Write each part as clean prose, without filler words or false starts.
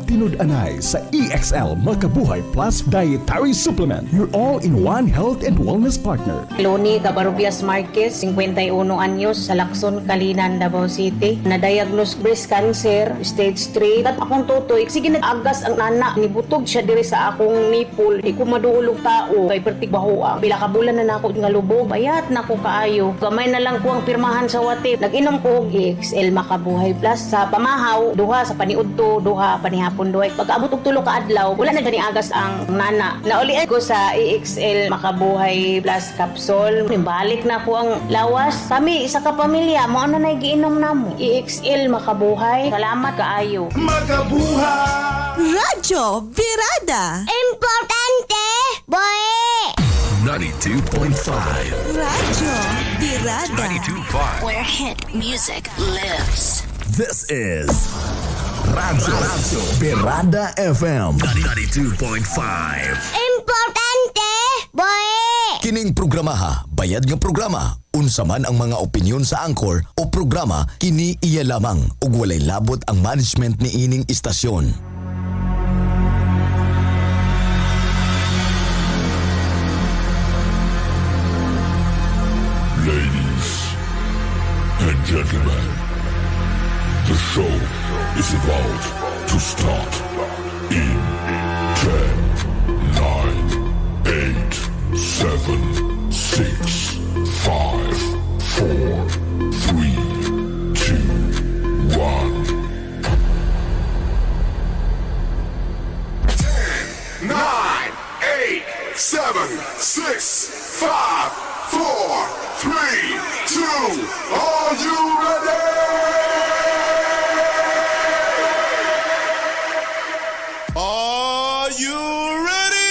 Pagtinud-anay sa EXL Makabuhay Plus Dietary Supplement, your all-in-one health and wellness partner. Loni Cabarubias Marquez, 51 anyos, sa Lacson, Calinan, Davao City. Na-diagnose breast cancer, stage 3. At akong tutoy, sige nag-agas ang nana, nibutog siya diri sa akong nipple. Di ko maduolog tao, kay pertig bahoa. Pila ka bulan na nako nga lubog, bayat nako kaayo. Gamay na lang ko ang pirmahan sa wati. Nag-inom ko og EXL Makabuhay Plus sa pamahaw, duha sa paniudto, duha panihapon duha. Pag-abot og 3 ka adlaw, wala na gani agas ang nana. Naulian ko sa EXL Makabuhay Plus capsule. Balik na ko ang lawas. Kami isa ka pamilya, mo ano na giinom namo. EXL Makabuhay. Salamat kaayo. Radyo Birada. Importante, boy! 92.5. Radyo Birada. 92.5. Where hit music lives. This is Radyo Birada FM 92.5. Importante, boy! Kining programa ha, bayad nga programa. Unsa man ang mga opinyon sa anchor o programa, kini iya lamang ug walay labot ang management ni ining istasyon. Ladies and gentlemen, the show is about to start in 10, 9, 8, 7, 6, 5, 4, 3, 2, 1. 9, 8, 7, 6, 5, 4, 3, 2. Are you ready? Are you ready?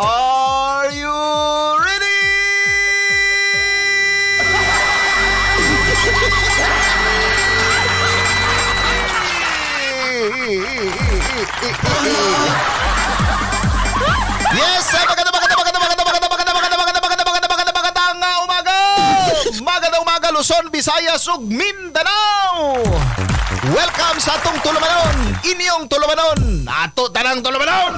Are you ready? Yes, maganda maganda maganda maganda maganda maganda maganda maganda maganda maganda maganda magandang umaga. Magandang umaga, Luzon, Visayas ug Mindanao. Welcome sa atong tulumanon, inyong tulumanon, ato tanang tulumanon.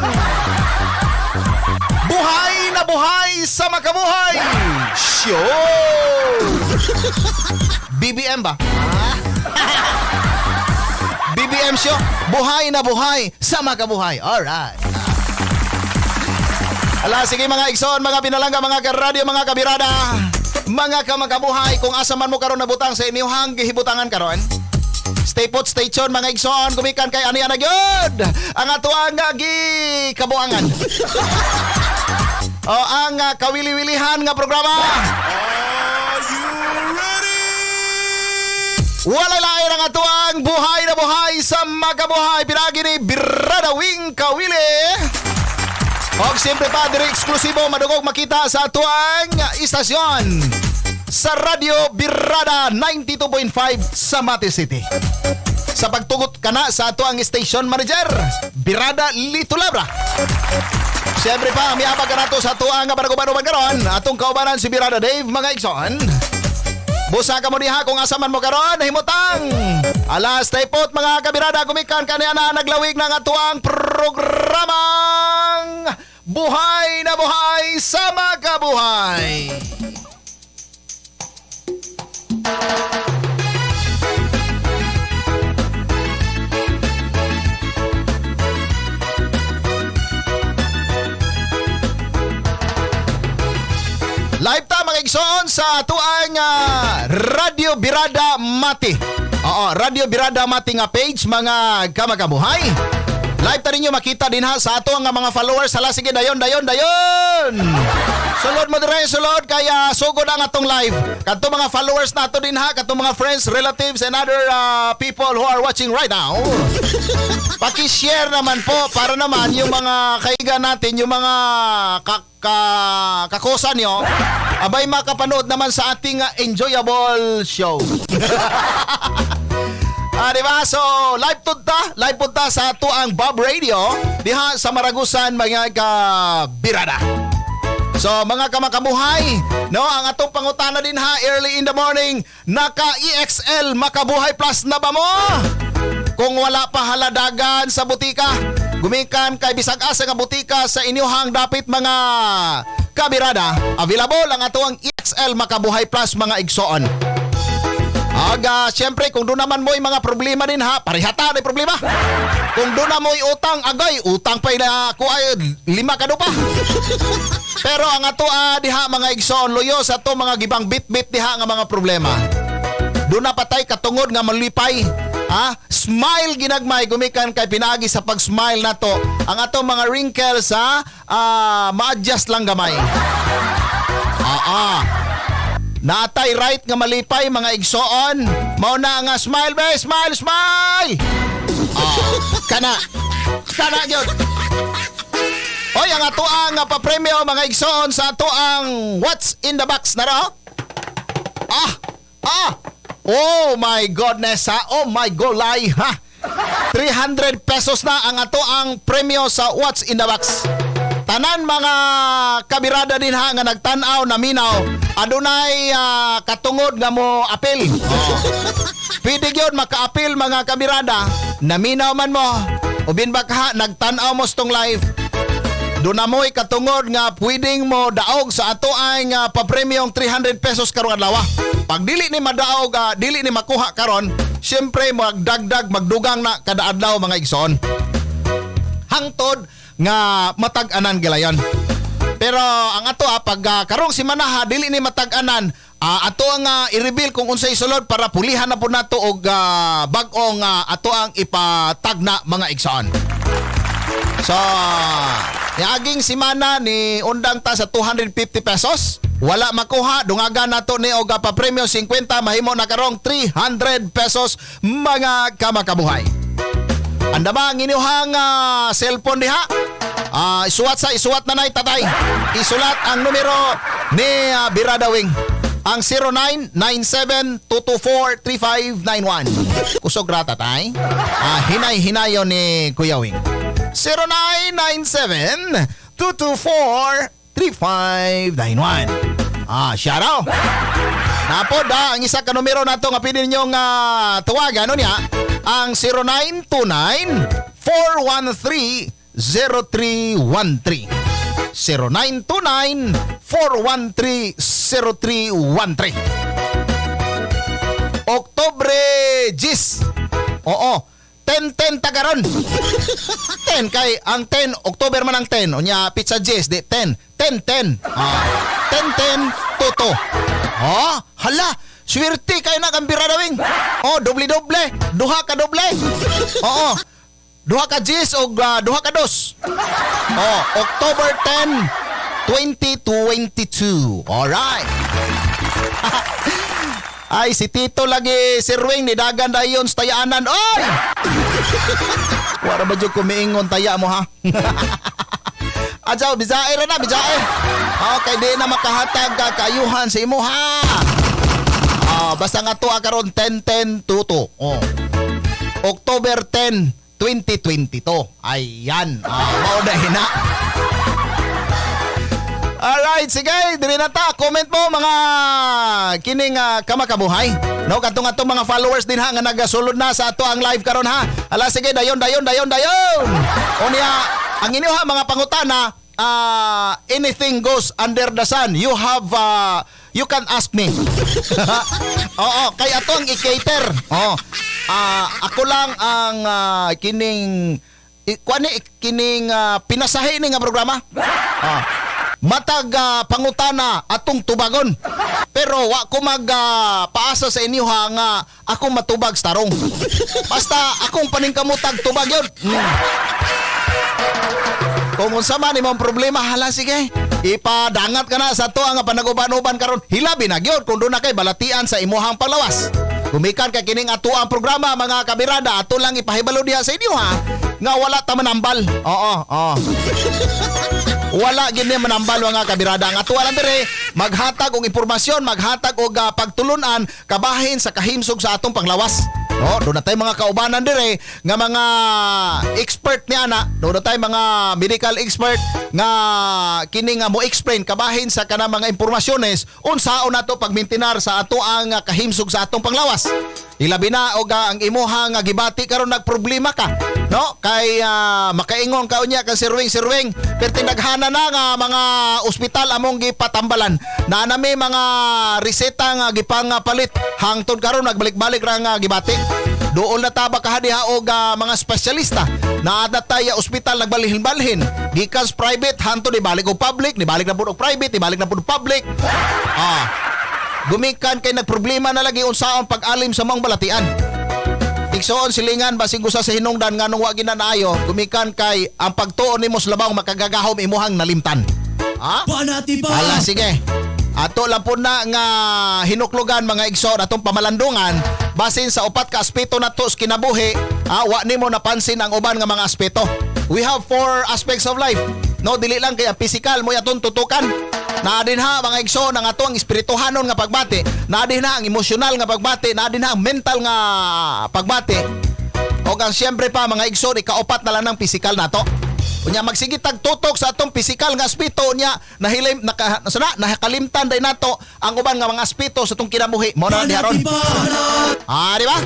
Buhay na buhay sa makabuhay. Show. BBM ba? BBM show. Buhay na buhay sa makabuhay. Alright. Ala, sige mga igsoon, mga pinalangga, mga karadyo, mga kabirada, mga kamakabuhay, kung asa man mo karon nabutang sa inyong gihibutangan karon. Stay put, stay tuned mga igsoon, gumikan kay ani ana gyud ang atoang gi kabuangan o ang kawili-wilihan nga programa. Are you ready? Walay lain ang atoang Buhay na Buhay sa Makabuhay pinagi ni Birada Wing Kawili. Og siyempre pa diri eksklusibo madugog makita sa atoang istasyon sa Radyo Birada 92.5 sa Mati City. Sa pagtugot kana sa atoang station manager, Birada Lito Labra. Siyempre pa, miabag ka nato sa atoang nga banaguban karon, atong kaubanan si Birada Dave, mga igsoon. Busa ka mo diha kung asa man mo karon, himutang. Alas, stay put mga kabirada, gumikan kaniya na naglawig ng atuang programang Buhay na Buhay sa Makabuhay. Live ta mga igsoon sa atuang Radio Birada Mati. Oo, Radio Birada Mati nga page, mga kamakabuhay. Live ta ninyo makita din ha sa ato nga mga followers. Hala, sige, dayon, dayon, dayon. Sulod mo dire, sulod kaya sugod ang atong live. Kadto mga followers nato din ha, kadto mga friends, relatives and other people who are watching right now. Paki-share naman po para naman yung mga kaiga natin, yung mga kakosa nyo, abay makapanood naman sa ating enjoyable show. Ah, di ba? So, live pud ta sa ato ang Bob Radio diha sa Maragusan, mga kabirada. So, mga kamakabuhay, no, ang atong pangutana din ha early in the morning, naka EXL Makabuhay Plus na ba mo? Kung wala pa, haladagan sa butika. Gumikan kay bisag asa nga butika sa inyuhang dapit, mga kabirada. Available ang ato ang EXL Makabuhay Plus, mga igsoon. Aga, siyempre kung doon naman mo'y mga problema din ha, parehata na problema. Kung doon na mo'y utang, agay, utang pa na ako ay lima ka pa. Pero ang ato diha, mga igsoon, luyo sa ato mga gibang bit-bit diha nga mga problema. Doon na patay katungod nga malipay. Ha? Smile ginagmay gumikan kay pinaagi sa pag-smile nato ang ato mga wrinkles ha, ma-adjust lang gamay. Ah. Natay right nga malipay, mga igsoon. Mao na nga smile be, smile, smile. Ah, kana. Kana gyud. Oy, ang ato ang papremyo, mga igsoon, sa ato ang What's in the Box na raw. Ah! Ah! Oh my goodness ha. Oh my golay ha. 300 pesos na ang ato ang premyo sa What's in the Box. Tanan mga kabirada din ha nga nagtan-aw, naminaw, adunay katungod nga mo apil. Oh. Pwede gyud maka-apil, mga kabirada, naminaw man mo, ubin ba ka nagtan-aw mo sa tong live. Doon na mo'y katungod nga pwedeng mo daog sa ato ang papremyong 300 pesos karong adlaw. Pag dili ni madaog, dili ni makuha karon, siyempre magdagdag, magdugang na kada adlaw, mga igsoon. Hangtod nga matag-anan gilayon. Pero ang ato pag karong simana ha dili ni matag-anan, ato ang i-reveal kung unsay sulod para pulihan na po nato og bag-ong ato ang ipatagna, mga igsoon. So, niaging simana ni undang ta sa 250 pesos. Wala makuha, dungagan nato ni og papremyo 50, mahimo na karong 300 pesos, mga kamakabuhay. Anda ba ang inyuhang cellphone diha? Isuwat sa isuwat na nay tatay. Isulat ang numero ni Birada Wing. Ang 0997-224-3591. Kusog ra, tatay. Hinay-hinayon ni Kuya Wing. 0997-224-3591. Siya raw. Napod ang isa ka numero nato nga pwede ninyong tawagan, ano niya? Ang 0929-413-0313. 0929-413-0313. Oktubre 10. Oo. 10-10 ta karon. 10 kay ang 10 October man ang 10. Unya pizza 10 di 10. 10-10. 10-10 toto. Oh, hala. Swerte kay na kang Birada Wing. Oh, doble-doble. Duha ka doble. Oo. Duha ka 10 og duha ka dos. Oh, October 10, 2022. Alright. Ay, si Tito lagi, Sir Wing, ni dagan dayon sa tayaanan. Oy! Wala ba dyan kumiingon taya mo ha? Adyaw, bijae ra na, bijae. Okay, di na makahatag ka kaayuhan sa imo ha. Basta nga to karon 10-10-2-2. Oh. October 10, 2022. Ayan. Mao na hina. Alright, sige, diri na ta. Comment mo mga kining kamakabuhay. No, katong atong mga followers din ha nga nagasulod na sa ato ang live karon ha. Ala sige, dayon dayon dayon dayon. Unya, ang inyo ha mga pangutana, anything goes under the sun. You can ask me. Oo, kay atong i-cater. Oo. Ako lang ang kining kuan ni kining pinasahi ni nga programa. Matag pangutana atong tubagon. Pero wa ko mag paasa sa inyo ha nga akong matubag sa tarong. Basta akong paningkamutag tubag yun. Kung unsa man imong problema, hala sige. Ipadangat ka na sa ato ang panaguban-uban karon. Hilabi na gyud kung doon na kay balatian sa imuhang panglawas. Gumikan kay kining ato ang programa mga kabirada, ato lang ipahibalo diha sa inyo ha nga wala ta manambal. Oo, oo. Wala gid ni manambal mga kabirada. Ang ato lang dire maghatag og impormasyon, maghatag og pagtulunan kabahin sa kahimsog sa atong panglawas. No, doon na tayo mga kaubanan dire nga mga expert niya na, doon na tayo mga medical expert nga kini nga mo explain kabahin sa kanang mga impormasyones unsaon nato pagmintinar sa ato ang kahimsog sa atong panglawas. Ilabi na og ang imuha nga gibati karon nagproblema ka, no? Kay makaingon ka unya kang Sir Wing, perti naghana na nga mga ospital among gipatambalan. Na nami mga reseta nga gipangapalit hangtod karon nagbalik-balik ra nga gibati. Dool na ta baka diha og mga espesyalista. Naada tayo ospital nagbalhin-balhin. Gikan sa private hangtod ibalik og public, nibalik na pud og private, nibalik na pud og public. Gumikan kay nagproblema na lagi unsaon pag-alim sa maong balatian. Igsoon silingan basig usa sa hinungdan nganong wa ginanaayo, gumikan kay ang pagtuon nimo sa labaw makagagahom imuhang nalimtan. Ha? Banati ba? Ala sige. Ato lang po na nga hinuklugan mga igsoon atong pamalandungan basin sa upat ka aspeto nato sa kinabuhi, wa nimo napansin ang uban nga mga aspeto. We have 4 aspects of life. No, dili lang kay ang physical mo atong tutukan. Naa din ha mga igsoon ang ato ang espirituhanon nga pagbati, naa din ha ang emosyonal nga pagbati, naa din ha ang mental nga pagbati. O ang siyempre pa mga igsoon ikaupat na lang ng physical nato. Unya magsige tag tutok sa atong physical nga aspeto unya nahilim naka sana nakalimtan day nato ang uban nga mga aspeto sa atong kinabuhi. Mo na diha ron. Di ba?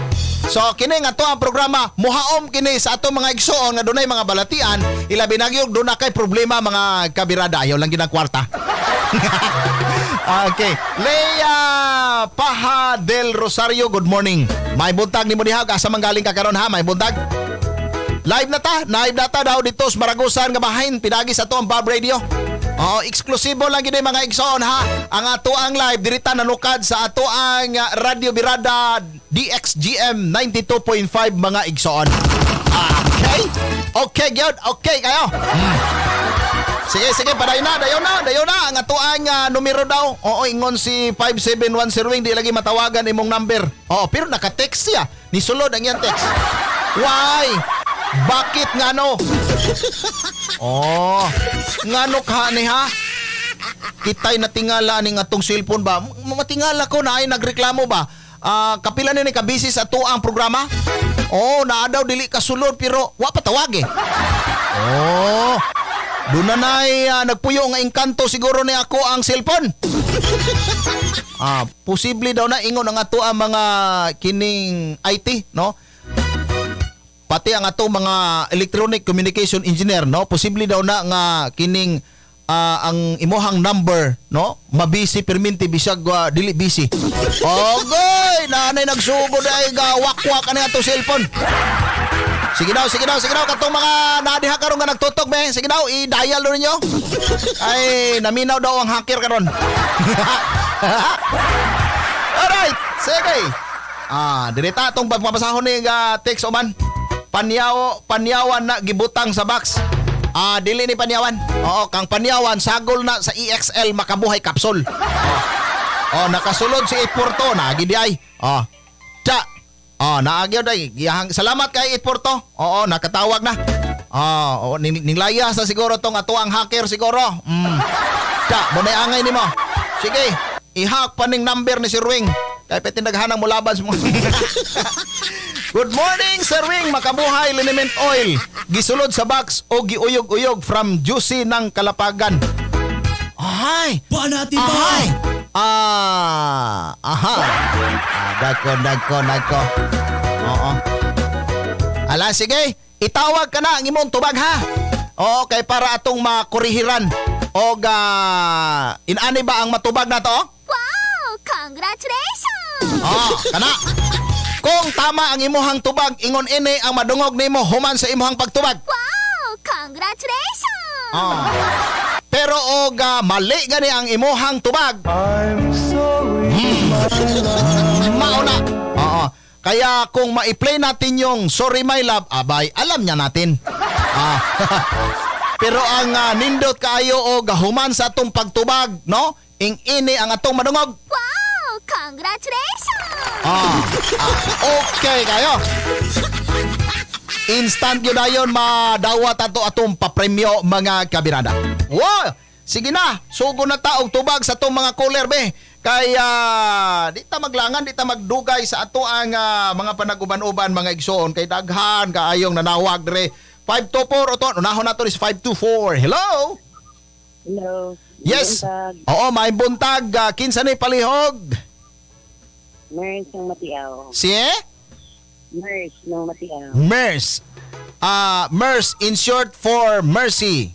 So kini nga to ang programa muhaom kini sa atong mga igsoon nga dunay mga balatian, ilabi na gyud duna kay problema mga kabirada, ayaw lang gid ang kwarta. Okay. Lea Paha del Rosario, good morning. May buntag nimo diha, asa man galing ka karon ha? May buntag. Live na ta, live na ta daw dito sa Maragusan nga bahin pinagi sa ato ang Bob Radio. Oo, eksklusibo lang gid mga igsoon ha. Ang ato ang live dirita nanukad sa ato ang Radio Birada DXGM 92.5 mga igsoon. Okay? Okay gyud, okay kayo. Sige, sige, padayon na, dayon na, dayon na. Ang ato ang numero daw. Oo, ingon si 5710 Wing, di lagi matawagan imong number. Oo, pero naka-text siya. Nisulod ang iyang text. Why? Bakit ngano? Oh, ngano ka ni ha? Kitay natingala ning atong cellphone ba? Matingala ko na ay nagreklamo ba? Kapila ni kabisi sa ato ang programa? Oh, naa daw dili kasulod pero wa pa tawag eh. Oh. Doon na na'y nagpuyo nga engkanto siguro ni ako ang cellphone. Posible daw na ingon ang ato ang mga kining IT, no? Pati ang ato mga electronic communication engineer, no? Posible daw na nga kining ang imuhang number, no? Mabisi perminti bisag dili busy. Ogoy, nanay nagsugod ay gawakwak ani ato cellphone. Sige daw, sige daw, sige daw katong mga nadiha karon nga nagtutok be. Sige daw, i-dial do ninyo. Ay, naminaw daw ang hacker karon. Alright, sige. Direta atong pagpapasahon ni text oman. Panyawan na gibutang sa box. Dili ni panyawan. Oo, kang panyawan sagol na sa EXL Makabuhay capsule. Oh, nakasulod si 842 naagi di ay. Oh. Tsa. Oh, naagi day. Salamat kay 842. Oo, nakatawag na. Oh, ninglaya sa siguro tong ato ang hacker siguro. Tsa, mo na angay nimo. Sige, i-hack pa ning number ni Sir Wing. Kay pwede naghanang mo laban sa mga. Good morning, Sir Wing. Makabuhay liniment oil. Gisulod sa box o giuyog-uyog from Juicy ng Kalapagan. Ay! Banati ba? Ay! Aha. Dako. Oo. Ala, sige. Itawag ka na ang imong tubag ha. Oo, kay para atong makurihiran. O inani ba ang matubag na to? Wow! Congratulations! Oo, kana. Kung tama ang imuhang tubag, ingon ini ang madungog nimo human sa imuhang pagtubag. Wow! Congratulations! Oh. Pero og mali gani ang imuhang tubag. I'm sorry. Mauna. Oo. Kaya kung ma-play natin yung Sorry My Love, abay, alam niya natin. Pero ang nindot kaayo og human sa atong pagtubag, no? Ing ini ang atong madungog. Wow! Congratulations! Okay kayo. Instant yun dayon madawat ato atong papremyo mga kabirada. Wow! Sige na, sugo na ta og tubag sa atong mga caller be. Kaya di ta maglangan, di ta magdugay sa ato ang mga panag-uban-uban mga igsoon kay daghan kaayong nanawag dire. 524 oto, unahon nato is 524. Hello. Hello. Yes. Buntag. Oo, may buntag. Kinsa ni palihog? Nurse ng Matiaw. Si? Nurse ng Matiaw. Merce. Merce in short for mercy.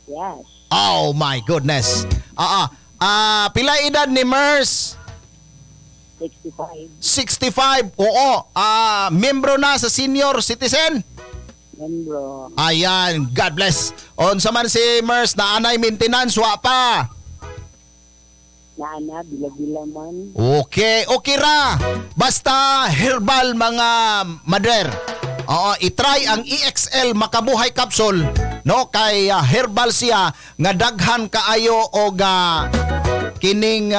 Yes. Oh my goodness. Pila edad ni Merce? 65. 65. Oo. Membro na sa senior citizen? Membro. Ayan, God bless. Unsa man si Merce na anay maintenance wa pa. Naana, bila-bila man. Okay, okay ra. Basta herbal mga mader. Oo, itry ang EXL Makabuhay Capsule, no, kay herbal siya nga daghan kaayo og kining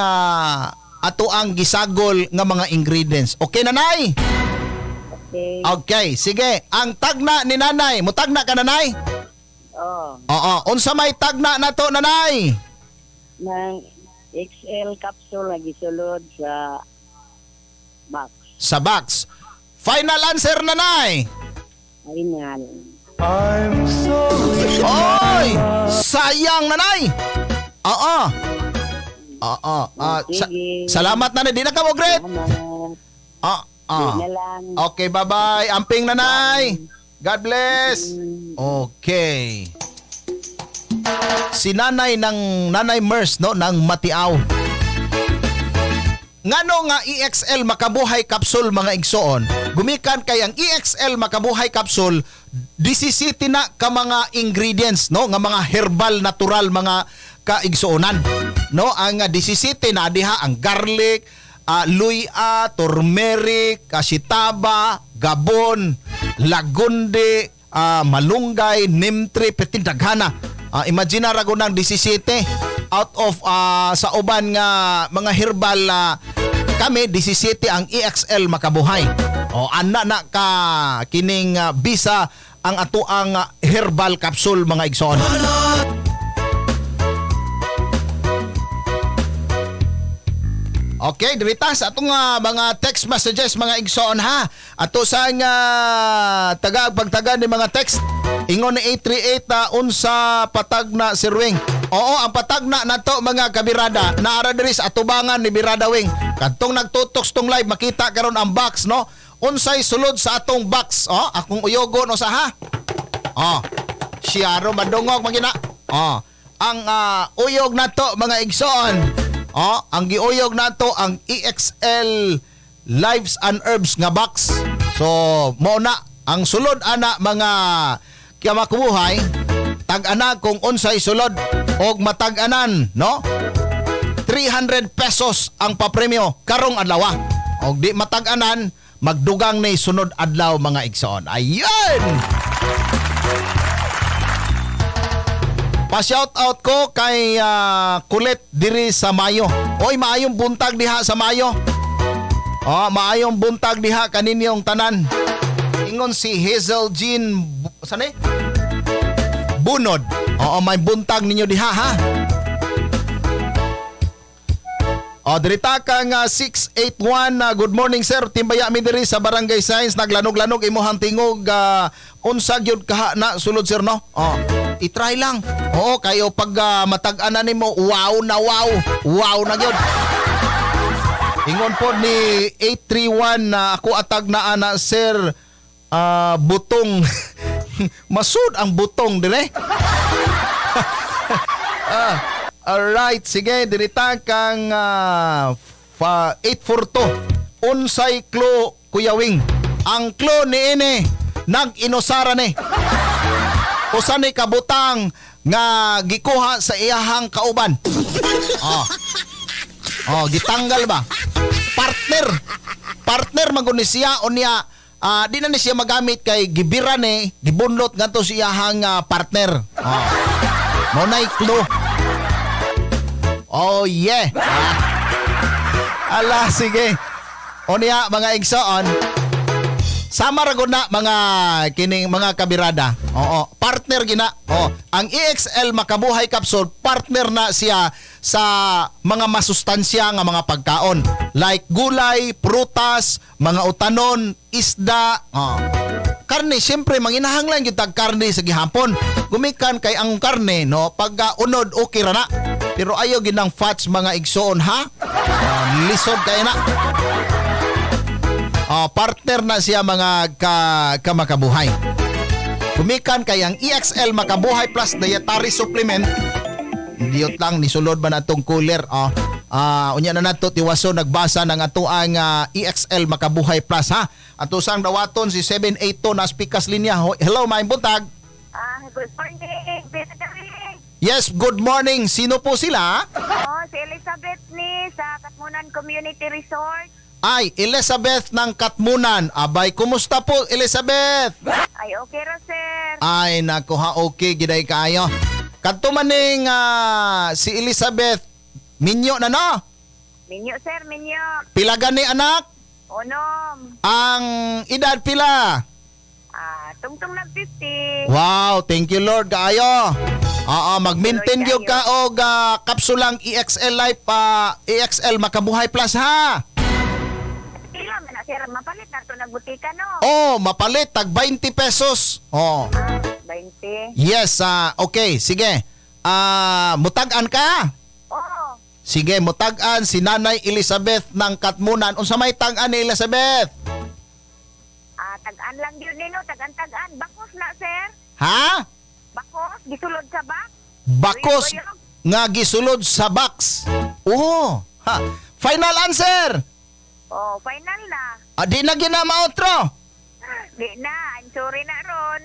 ato ang gisagol nga mga ingredients. Okay nanay? Okay. Okay, sige. Ang tagna ni nanay, mutagna ka nanay? Oh, Oo, unsa may tagna nato nanay? ng XL capsule na gisulod sa box. Sa box. Final answer nanay. Final. I'm sorry. Oy! Sayang nanay. Oo. Oo. Salamat nanay. Di na ka mo great. Di na lang. Okay, bye-bye. Amping nanay. God bless. Okay. Si nanay ng Nanay Merce, no, ng Matiaw. Ngano nga EXL Makabuhay Capsule mga igsoon, gumikan kay ang EXL Makabuhay Capsule 17 na ka mga ingredients, no, nga mga herbal natural mga kaigsoonan. No, ang 17 na diha ang garlic, luya, turmeric, kasitaba, gabon, lagundi, malunggay, neem tree, perting daghana. Imagine ra ko ng 17 out of sa uban nga mga herbal kami 17 ang EXL Makabuhay. O ana na ka kining bisa ang atoang herbal capsule mga igsoon. Okay, dirita sa atong mga text messages mga igsoon ha. Ato sa nga taga-pagtaga ni mga text. Ingon ni 838 unsa patagna Sir Wing. Oo, ang patagna nato mga kabirada naara diri sa atubangan ni Birada Wing. Kadtong nagtutoks tong live makita karon ang box, no. Unsay sulod sa atong box? Oh, akong uyogon usa ha. Oh. Siya ro madungog magina. Oh, ang uyog nato mga igsoon. Oh, ang giuyog nato ang EXL Lives and Herbs nga box. So, mao na ang sulod ana mga kamakubuhay, tag-ana kung unsay sulod og matag-anan, no? 300 pesos ang papremyo karong adlaw. Og di matag-anan, magdugang ni sunod adlaw mga igsoon. Ayun! Pa-shout out ko kay Kulit diri sa Mayo. Oy, maayong buntag diha sa Mayo. Oh, maayong buntag diha kaninyong tanan. Ingon si Hazel Jean saan eh? Bunod. Oo, may buntag ninyo diha ha. O, dirita kang 681. Good morning sir. Timbaya mi diri sa Barangay Science. Naglanog-lanog imuhang tingog. Unsa gyud kaha na sulod sir, no? O, i-try lang. Oo, kayo pag matag-anan nimo, wow na wow. Wow na gyud. Ingon po ni 831 na ako atag na ana sir, butong. Masud ang butong dire. Alright, sige, dirita kang 842. Unsay clue, Kuya Wing? Ang clue ni ini, nag-inusara ni. Usa ni kabutang nga gikuha sa iyahang kauban. Oh. Oh, gitanggal ba? Partner. Partner man gud ni siya unya di na ni siya magamit kay gibira ni, gibunlot ngadto sa iyahang partner. Oh. Mao nay clue. Oh yeah. Ala sige. Unya mga igsoon. Sama ra gud na mga kining mga kabirada. Oo, partner gina. Oo, ang EXL Makabuhay Capsule partner na siya sa mga masustansya nga mga pagkaon like gulay, prutas, mga utanon, isda. Oo. Karne, siyempre manginahanglan gyud tag karne sa gihapon. Gumikan kay ang karne no pagka unod okay ra na. Pero ayaw ginang fats mga igsoon ha. Lisod kay na. Partner na siya mga kamakabuhay. Gumikan kay ang EXL Makabuhay Plus Dietary Supplement. Diyot lang nisulod ba na atong cooler. Unya na nato tiwaso nagbasa ng atoang EXL Makabuhay Plus ha. Ato sang dawaton si 782 na speakers linya. Hello, maayong buntag. Good morning, Birada. Yes, good morning. Sino po sila? Oh, si Elizabeth ni sa Katmunan Community Resort. Ay, Elizabeth ng Katmunan. Abay, kumusta po, Elizabeth? Ay, okay ra, sir. Ay, nako ha, okay, giday kaayo. Kadto maning si Elizabeth, minyo na no? Minyo, sir, minyo. Pila gani anak? Unom. Ang edad pila? Tungtong nag 50. Wow, thank you Lord kaayo. Oo, mag-maintain gyud ka og kapsulang EXL Life, EXL Makabuhay Plus ha. Pila man na, sir, mapalit na to nagbutika no. Oh, mapalit tag 20 pesos. Oh. 20. Yes, okay, sige. Mutag-an ka? Oo. Sige, mutag-an si Nanay Elizabeth ng Katmunan. Unsa may tag-an ni Elizabeth? Tag-an lang yun nino, tag-an-tag-an. Bakos na, sir. Ha? Bakos, gisulod sa box. Bakos nga gisulod sa box. Oh, ha. Final answer. Oh, final na. Di na ginamaotro. Di na, I'm sorry na ron.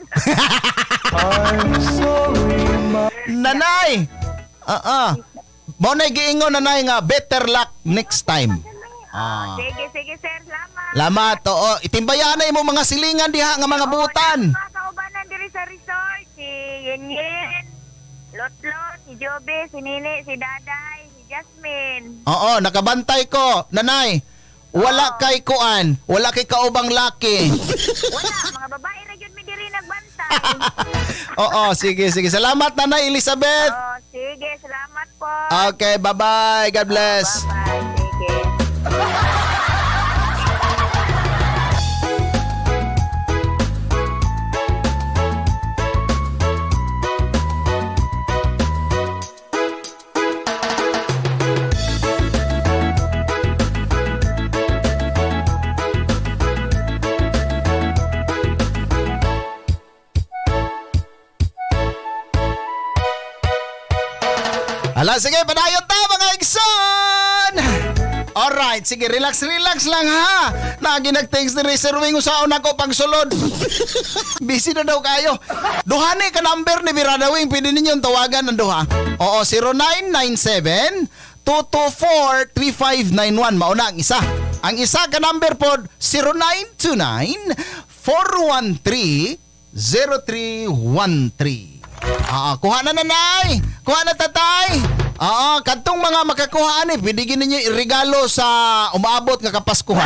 I'm sorry, ma. Nanay. Mao na giingon nanay nga better luck next time. Sige, sige sir, salamat. Salamat. Oo, itimbayan na imo mga silingan diha nga mga buutan. Mga kaubanan diri sa resort, si Yen Yen, Lotlot, si Jobe, si Nini, si Daday, si Jasmine. Oo, nakabantay ko, nanay. Wala kay kuan, wala kay kaubang laki. Wala, mga babae ra gyud mi diri nagbantay. Oo, sige, sige. Salamat Nanay Elizabeth. Oh, sige, salamat po. Okay, bye-bye. God bless. Bye-bye, sige. Ala, sige, padayon ta mga igsoon! Alright, sige, relax, relax lang ha. Lagi nag-thanks ni Sir Wing usaon ako pagsulod. Busy na daw kayo. Duha ni ka number ni Birada Wing, pwede ninyong tawagan ang duha. Oo, 0997-224-3591. Mauna ang isa. Ang isa ka number pod, 0929-413-0313. Kuha na nanay! Kuha na tatay! Oo, kadtong mga makakuha ani, pwede gid ninyo iregalo sa umaabot nga Kapaskuhan.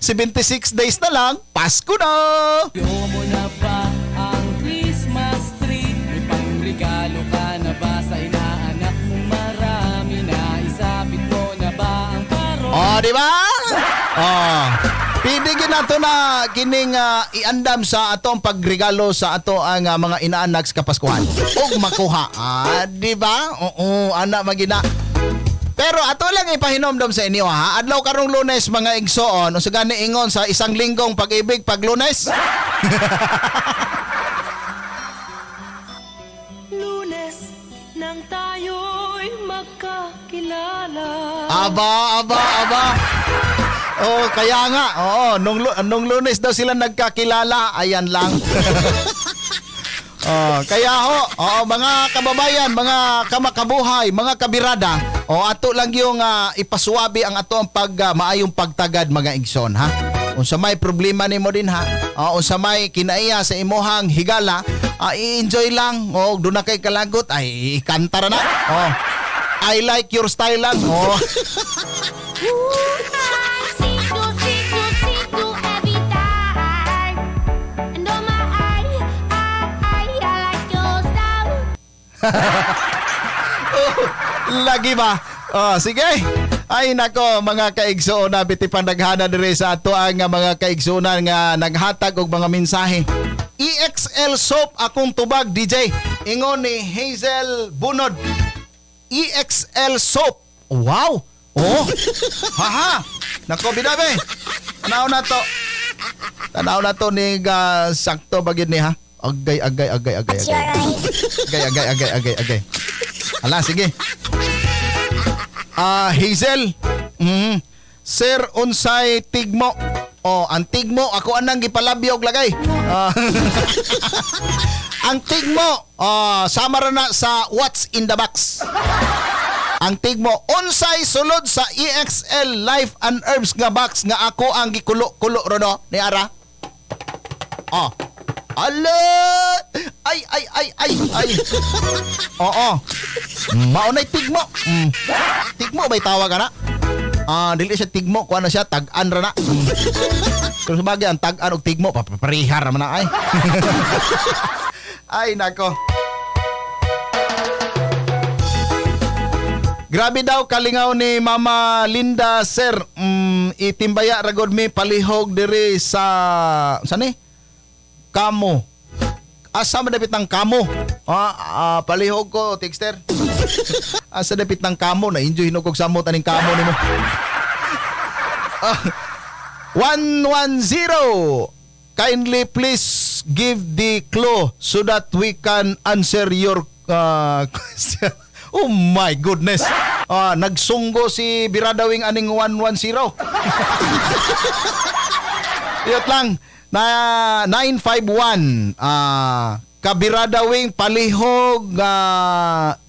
76 days na lang, Pasko na! Yo mo na ba ang Christmas tree? May pangregalo ka na ba sa inaanak mong marami na? Isabit mo na ba ang parol? Oh, di ba? Oh. Pwede gid nato na kining iandam sa atong pagregalo sa ato ang mga inaanak sa Kapaskuhan. Og makuha. Di ba? Oo, ana magina. Pero ato lang ipahinomdom sa inyo ha. Adlaw karong Lunes mga igsoon, unsa gani ingon sa isang linggong pag-ibig pag Lunes? Lunes nang tayo'y magkakilala. Aba, aba, aba. Oh, kaya nga. Oo, nung Lunes daw sila nagkakilala. Ayan lang. Oh, kaya ho, oh, mga kababayan, mga kamakabuhay, mga kabirada, oh, ato lang yung ipasuwabi ang ato ang pag maayong pagtagad mga igsoon ha. Unsa may problema nimo din ha, oh, unsa may kinaiya sa imuhang higala, i-enjoy lang. Oh, doon na kay kalagot ay ikanta ra na. Oh. I like your style lang. Oh. See you every time. And oh my, I like your style. Lagi ba? Oh, sige. Ay nako mga kaigsoon na biti pandaghana diri sa ato ang mga kaigsuonan nga naghatag og mga mensahe. EXL soap akong tubag DJ. Ingon ni Hazel Bunod. EXL soap. Wow. Oh. Haha. Nako bidabe. Tanaw na to. Tanaw na to ni sakto bagid ni ha. Agay agay agay agay agay. Agay agay agay agay agay. Ala sige. Hazel. Sir unsay tigmo? Oh, ang tigmo ako anang gipalabyog lagay. Ang tigmo, sama ra na sa what's in the box. Ang tigmo unsay sulod sa EXL Life and Herbs nga box nga ako ang gikulo-kulo rono ni ara. Oh. Ala! Ay ay ay ay ay. Oo. Maunay tigmo. Tigmo ba'y tawag ana? Dili siya tigmo, kuha na siya tag-an ra na. Pero sa bagay ang tag-an og tigmo paparehar man na ay. Ay nako. Grabe daw kalingaw ni Mama Linda sir. Itimbaya ra gud mi palihog diri sa sani? Kamo. Asa man dapit ng kamo? Palihog ko, texter. Asa dapit ng kamo na enjoy hinog og samot aning kamo nimo. 110. Kindly please give the clue so that we can answer your question. Oh my goodness. Nagsunggo si Biradawing aning 110. Iyot lang na 951. Kabiradawing palihog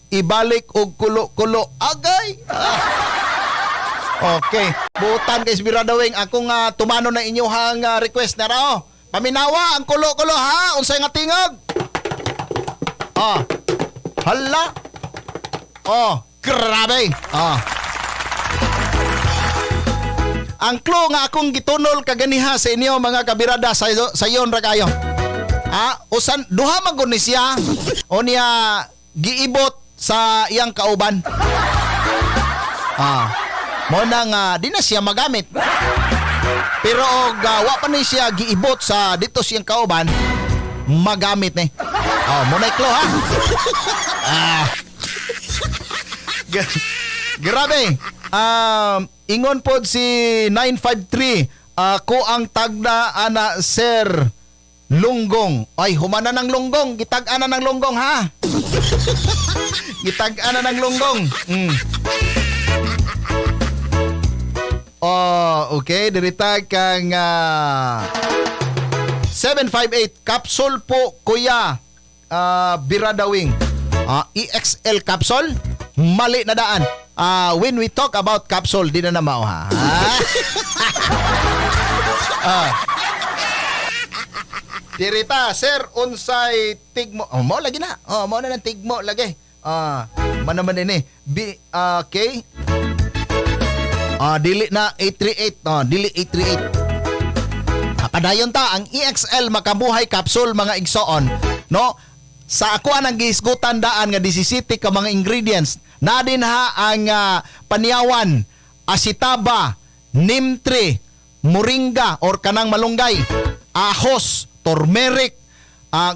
ibalik og kulo-kulo agay. Okay, butan kay Biradawing akong tumano na inyuhang request na rao. Paminawa ang kulo-kulo ha, unsay nga tingog? Hala. Oh, grabe. Ang clue nga akong gitunol kaganiha sa inyo mga kabirada sayon ra kayo. Usan duha man gud ni siya o niya giibot sa iyang kauban. Mo na nga di na siya magamit. Pero og wa pa ni siya giibot sa dito siyang kauban, magamit ni. Oh, mo na clue ha. Grabe. Ingon pod si 953, ako ang tagda ana sir Lunggong. Ay, humana ng lunggong, gitag-ana ng lunggong ha. Gitag-ana ng lunggong. Oh, okay, dirita kang 758 capsule po kuya Biradawing. EXL capsule, mali na daan. When we talk about capsule, di na mao ha. Dirita, sir, unsay tigmo? Oh, mo lagi na. Oh, mo na ng tigmo lagi. Man naman din eh. B, okay. Dili na 838. Oh, dili 838. Padayon ta ang EXL Makabuhay capsule mga igsoon, no? Sa ako ang gihisgutan daan nga 17 ka mga ingredients na din ha ang paniawan, asitaba, neem tree, moringa or kanang malunggay, ahos, turmeric,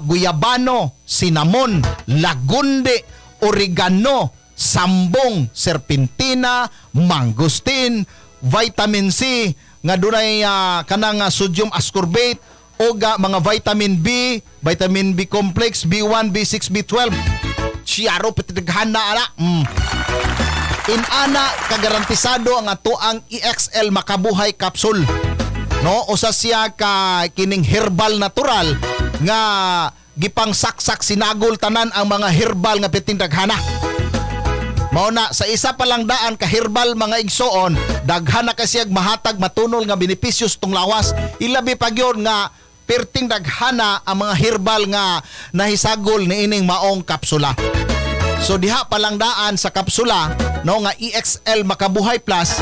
guyabano, cinnamon, lagunde, oregano, sambong, serpentina, mangosteen, vitamin C nga dunay kanang sodium ascorbate o mga vitamin B, vitamin B complex, B1, B6, B12. Siyaro pitidaghan na ala. Inana kagarantisado ang atoang EXL Makabuhay capsule. No, usa siya ka kining herbal natural nga gipang saksak sinagol tanan ang mga herbal nga perting daghana. Mao na sa isa pa lang daan ka herbal mga igsoon, daghan na kasi ag mahatag matunol nga benepisyo sa tong lawas. Ilabi pa gyud nga perting daghana ang mga herbal nga nahisagol niining maong kapsula. So diha pa lang daan sa kapsula no nga EXL Makabuhay Plus,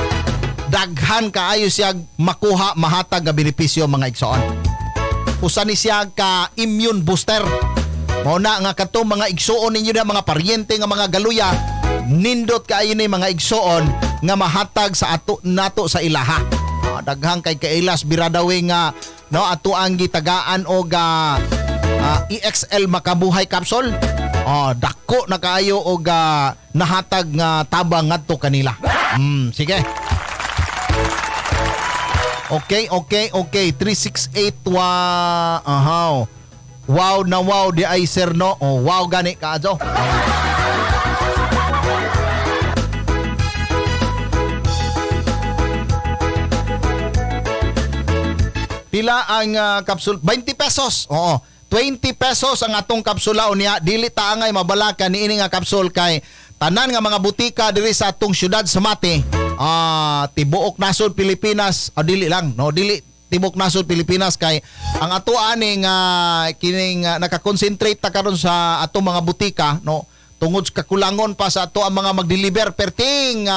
daghan kaayo siya makuha mahatag nga benepisyo mga igsoon. Usa ni siya ka immune booster. Mao na nga kadtong mga igsoon ninyo na mga paryente nga mga galuya, nindot kaayo ni mga igsoon nga mahatag sa ato nato sa ilaha. Daghang kay kailas biradawe nga no ato ang gitagaan og EXL Makabuhay capsule. Dako na kaayo og nahatag nga tabang ngadto kanila. Sige. Okay. 368 wa ahaw. Wow na wow di ay sir no. Oh, wow gani ka adyo. Pila ang kapsul? 20 pesos. Oo. 20 pesos ang atong kapsula unya. Dili ta angay mabalaka niini nga kapsul kay tanan nga mga butika diri sa atong syudad sa Mati. Tibuok nasod Pilipinas. Dili lang, no, dili tibuok nasod Pilipinas kay ang ato ani nga kining nakakonsentrate ta karon sa atong mga butika, no, tungod sa kakulangon pa sa ato ang mga magdeliver perting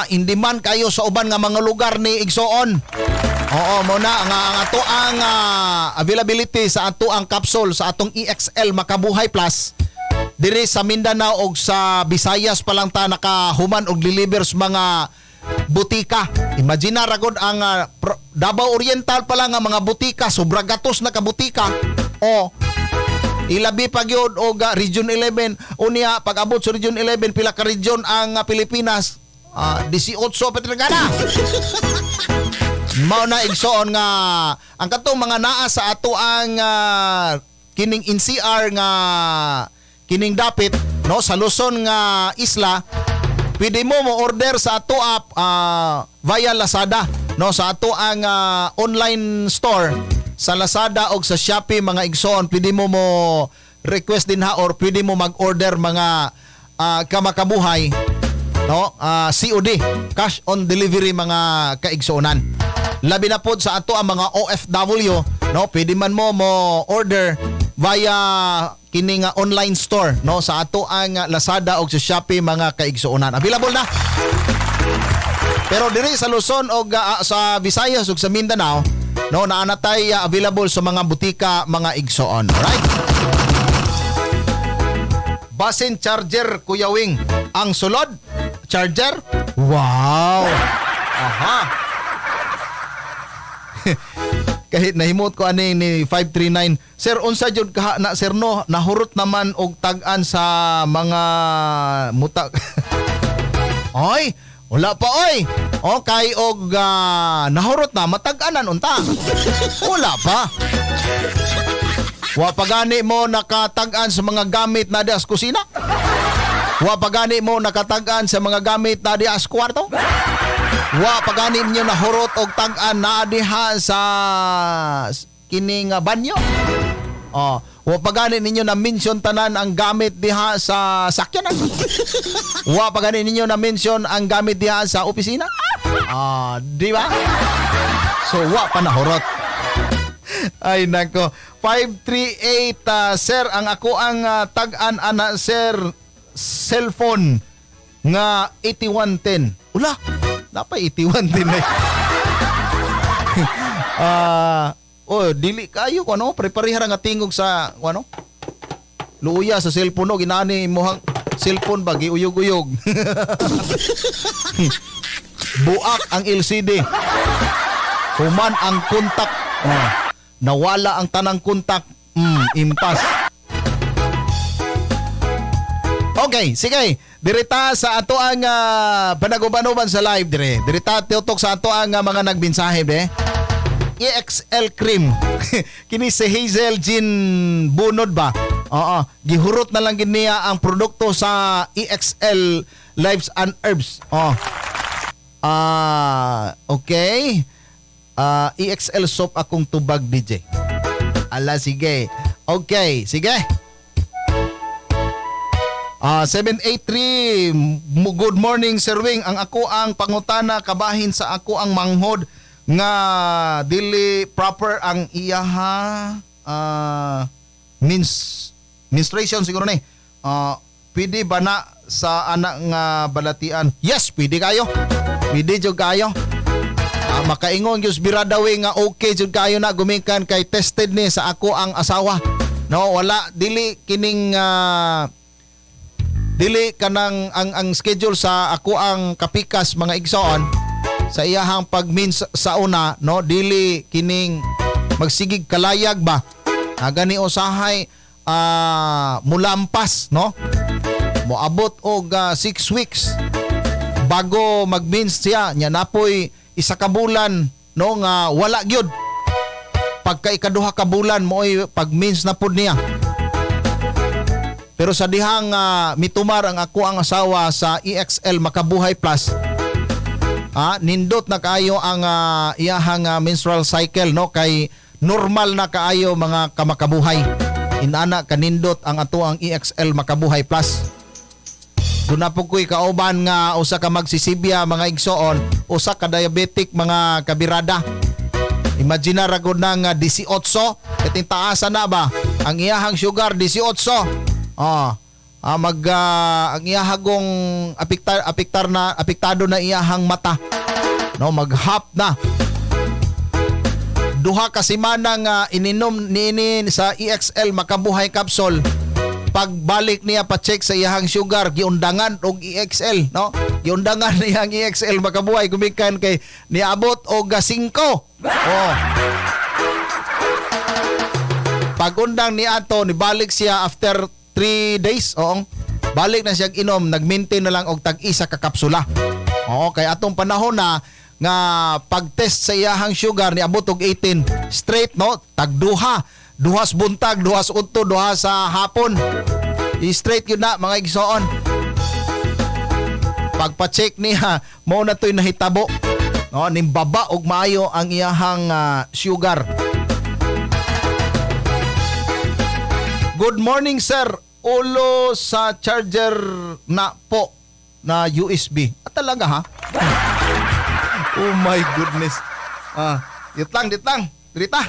in demand kayo sa uban nga mga lugar ni igsoon. Oo, mo na nga ang ato ang availability sa ato ang capsule sa atong EXL Makabuhay Plus diri sa Mindanao og sa Visayas pa lang ta nakahuman og deliver sa mga butika. Imagine ra gud ang Davao Oriental pa lang ang mga butika, sobra gatos na ka butika. O ilabi pa gyud og Region 11 unya pag-abot sa Region 11 pila ka region ang Pilipinas? 18 pa na. Mao na igsoon nga ang katong mga naa sa ato ang kining NCR nga kining dapit no sa Luzon nga isla, pwede mo mo-order sa ato app via Lazada no sa ato ang online store sa Lazada og sa Shopee mga igsoon, pwede mo mo request din ha or pwede mo mag-order mga kamakabuhay no, COD, cash on delivery mga kaigsoonan. Labi na pod sa ato ang mga OFW no, pwede man mo mo order via kining online store no sa ato ang Lazada og sa Shopee mga kaigsuonan. Available na. Pero diri sa Luzon og sa Visayas ug sa Mindanao no naa na tay available sa mga butika mga igsoon. Alright? Basin charger Kuya Wing. Ang sulod charger. Wow. Aha. Kahit nahimot ko ani ni 539, sir unsa jud ka na sir no, nahurot naman og tag-an sa mga muta. Oy, wala pa oy. Okay og nahurot na matag-anan unta. Wala pa. Wa pa gani mo nakatag-an sa mga gamit na dias kusina. Wa pa gani mo nakatag-an sa mga gamit na dias kwarto. Wa pa gani ninyo nahurot og tag-an na diha sa kining banyo. Oh, wa pa gani ninyo na mention tanan ang gamit diha sa sakyanan. Wa pa gani ninyo na mention ang gamit diha sa opisina. Di ba? So wa pa nahurot. Ay nako. 538 sir, ang ako ang tag-an ana sir cellphone nga 8110. Ula, napay 8110 eh. Oh, dili kayo ko ano, prepare nga tingog sa ano? Luya sa cellphone no, ginani imong cellphone ba giuyog-uyog. Buak ang LCD. Human ang kontak. Oh, nawala ang tanang kontak. Impas. Okay, sige. Dirita sa ato ang panaguban-uban sa live dire. Dirita tutok sa ato ang mga nagbinsahe de. EXL cream. Kini si Hazel Jean Bunod ba? Oo, gihurot na lang gid niya ang produkto sa EXL Lives and Herbs. Oh. Okay. EXL soap akong tubag DJ. Ala sige. Okay, sige. 783, good morning, Sir Wing. Ang ako ang pangutana kabahin sa ako ang manghod nga dili proper ang iyaha menstruation siguro ni. Pwede ba na sa anak nga balatian? Yes, pwede kayo. Pwede jud kayo. Makaingon gyud Birada Wing nga okay jud kayo na gumikan kay tested ni sa ako ang asawa. No, wala dili kining dili kanang ang schedule sa ako ang kapikas, mga igsoon, sa iyahang pagmins sa una, no, dili kining magsigig kalayag ba. Gani usahay mulampas, no, moabot og 6 weeks bago magmins siya nya, napoy isa ka bulan, no, nga wala gyud. Pagka ikaduha ka bulan mo'y pagmins na pud niya. Pero sa dihang mitumar ang ako ang asawa sa EXL Makabuhay Plus, nindot na kaayo ang iyahang menstrual cycle, no, kay normal na kaayo, mga kamakabuhay. Inana kanindot ang ato ang EXL Makabuhay Plus. Doon na po ko'y kauban nga usa ka magsisibya, mga igsoon, usa ka diabetic, mga kabirada. Imagine ra gud na nga 18, iting taasan na ba? Ang iyahang sugar 18. Ang iyahagong apektar na apektado na iyahang mata. No, maghap na. 2 ka semana nga ininom niini sa EXL Makabuhay capsule. Pagbalik niya pa-check sa iyahang sugar, giundangan og EXL, no? Giundangan niya ang EXL Makabuhay gumikan kay niabot og 5. Oh. Pagundang ni ato, nibalik siya after 3 days, oo. Balik na siya inom, nag-maintain na lang og tag-isa ka kapsula. Oo, kay atong panahon na nga pag-test sa iyahang sugar niabot og 18 straight, no? Tag-duha. Duhas buntag, duhas udto, duha sa hapon. I-straight yun na, mga igsoon. Pagpa-check niya, mao na to'y nahitabo. No, nimbaba og maayo ang iyahang sugar. Good morning, sir. Ulo sa charger na po na USB. Talaga ha? Oh my goodness. Dit lang. Dirita.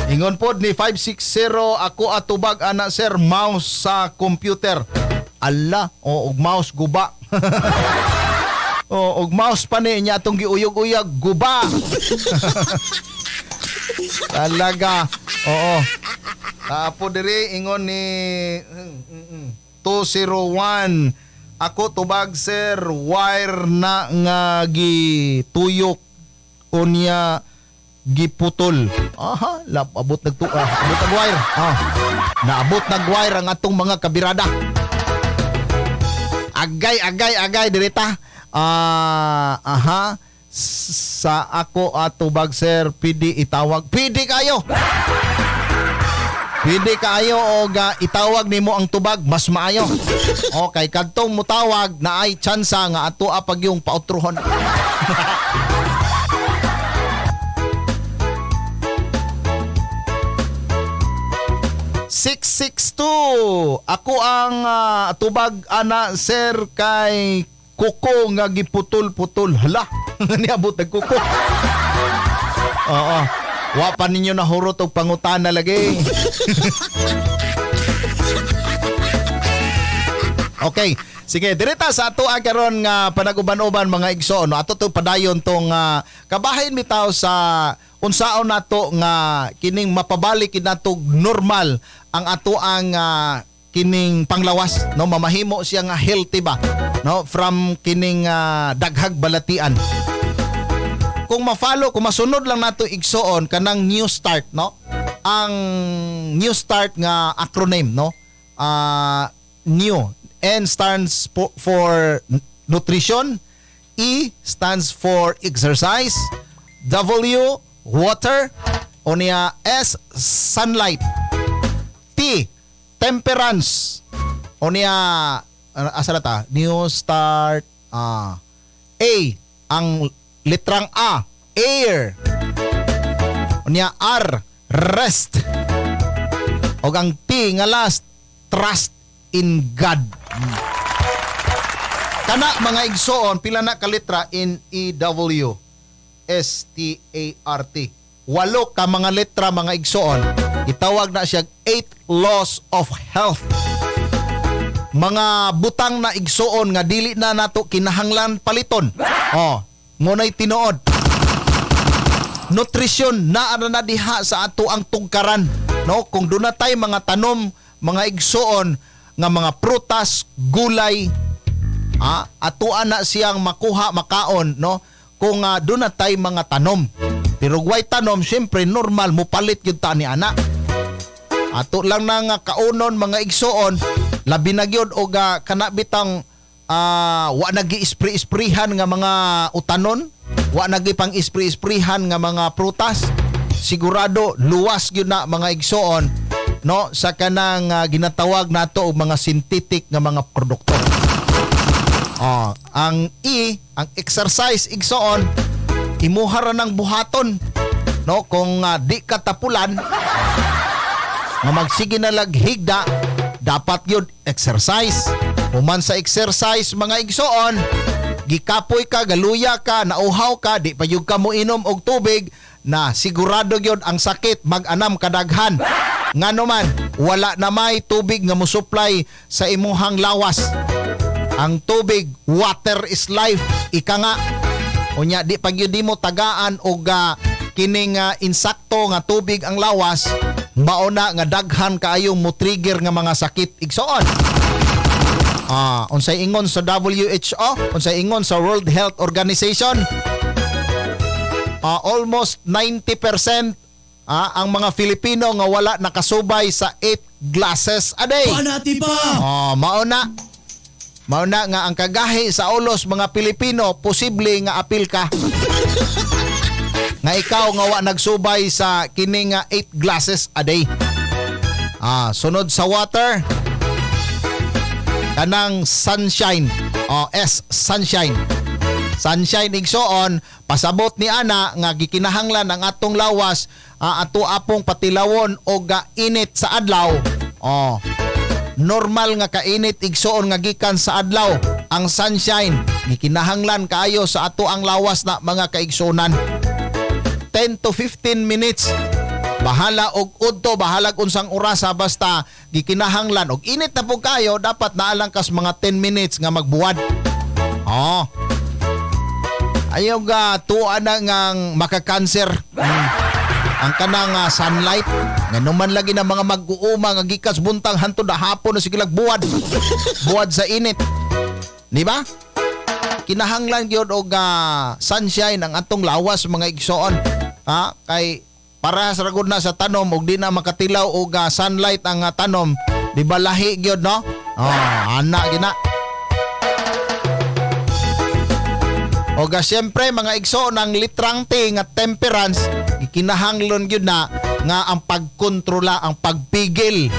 Ingon pod ni 560, ako atubag ana sir, mouse sa computer. Ala, og mouse guba. Og mouse pa ni niya atong giuyog-uyag guba. Talaga. Oo. Tapo diri ingon ni 201, ako tubag sir, wire na nga gituyok unya giputol. Aha, abot abot nag wire. Naabot nag wire ang atong mga kabirada. Agay agay dirita. Aha. Sa ako atubag sir, pwede itawag. Pwede kayo. Pwede kaayo og itawag nimo ang tubag, mas maayo. Okay, kadtong mutawag na ay tsansa nga ato apag yung pautruhon. 662. Ako ang tubag ana sir kay kuko nga giputol-putol. Hala, niabot nag kuko. Oo. Wa pa ninyo nahurot og pangutana lagi. Okay. Sige, direta sa ato ang karon nga panag-uban-uban, mga igsoon. No? Ato to padayon tong kabahin bitaw sa unsaon nato nga kining mapabalik nato normal ang ato ang kining panglawas, no, mamahimo siya nga healthy ba, no, from kining daghag balatian. Kung ma-follow, kung masunod lang nato igsoon kanang New Start, no, ang New Start nga acronym, no, New, N stands for nutrition, E stands for exercise, W water, unya S sunlight, T temperance, unya asa na ta? New Start, A ang litrang A, air, unya R rest, Og ang T nga last, trust in God. Kana mga igsoon, pila na ka letra? N E W S T A R T. 8 ka mga letra mga igsoon. Gitawag na siya 8 laws of health. Mga butang na igsoon nga dili na nato kinahanglan paliton. Oh, ngunay tinuod. Nutrisyon naa na diha sa ato ang tugkaran, no? Kung doon na tay mga tanom, mga igsoon nga mga prutas, gulay, atoa na siyang makuha, makaon, no? Kung doon na tay mga tanom. Pero way tanom, syempre normal mupalit gyud ta ni ana. Ato lang na nga kaunon mga igsoon, labi na gyud og kana bitang wa nagi-spray-sprayhan nga mga utanon, wa nagi pang spray-sprayhan nga mga prutas. Sigurado luwas gyud na mga igsoon, no, sa kanang ginatawag nato og mga synthetic nga mga produkto. Ang E, ang exercise igsoon, imuha ra ng buhaton, no? Kung di ka tapulan nga magsige na lag higda, dapat gyud exercise. Human sa exercise mga igsoon, gikapoy ka, galuya ka, nauhaw ka, di pa gyud ka moinom og tubig, na sigurado gyud ang sakit mag-anam kadaghan. Ngano man, wala na may tubig nga mosupply sa imuhang lawas. Ang tubig, water is life, ika nga. Unya di pa gyud nimo tagaan og kining insakto nga tubig ang lawas, mao na nga daghan kaayo mo trigger nga mga sakit igsoon. Unsay ingon sa WHO, unsay ingon sa World Health Organization, almost 90% ang mga Filipino nga wala nakasubay sa 8 glasses a day. Panati pa. Mao na. Mao na nga ang kagahi sa ulos mga Pilipino, posible nga apil ka. Nga ikaw nga wa nagsubay sa kini nga 8 glasses a day. Sunod sa water, kanang sunshine. S, sunshine. Sunshine igsoon, pasabot ni ana nga gikinahanglan ang atong lawas, ato apong patilawon og init sa adlaw. Normal nga kainit igsoon nga gikan sa adlaw ang sunshine, gikinahanglan kaayo sa ato ang lawas na mga kaigsunan. 10 to 15 minutes, bahala og udto, bahalag unsang orasa, basta gikinahanglan og init na pud kayo, dapat naalang kas mga 10 minutes nga magbuwad. Ayaw ga tuwa na ngang makakanser. Ang kanang sunlight, nganuman lagi na mga mag-uuma nga gikas buntang hantod na hapon na sige lag buwad. Buwad sa init. Di ba? Kinahanglan gyud og sunshine ang atong lawas mga igsoon. Ha? Kay para sa ragod na sa tanom og di na makatilaw og sunlight ang tanom, di ba lahi gyud, no? Ana gina. Oga siyempre mga igsoon, ang litrang T nga temperance, gikinahanglan gyud na nga ang pagkontrola, ang pagpigil.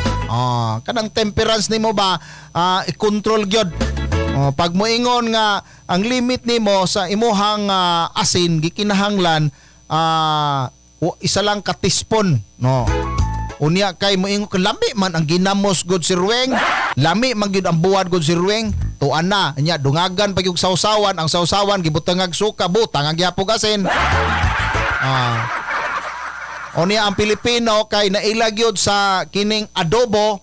Kanang temperance nimo ba, i-control gyud. Pag moingon nga ang limit nimo sa imuhang asin gikinahanglan isa lang ka teaspoon, no. Unya kay moingon ka lami man ang ginamos gud si Rueng, lami man gyud ang buwad gud si Rueng. Tuan na, nya dungagan pa gyud sawsawan, ang sawsawan gibutangag suka, butang ang gyapog asin. Unya ang Pilipino kay naila gyud sa kining adobo.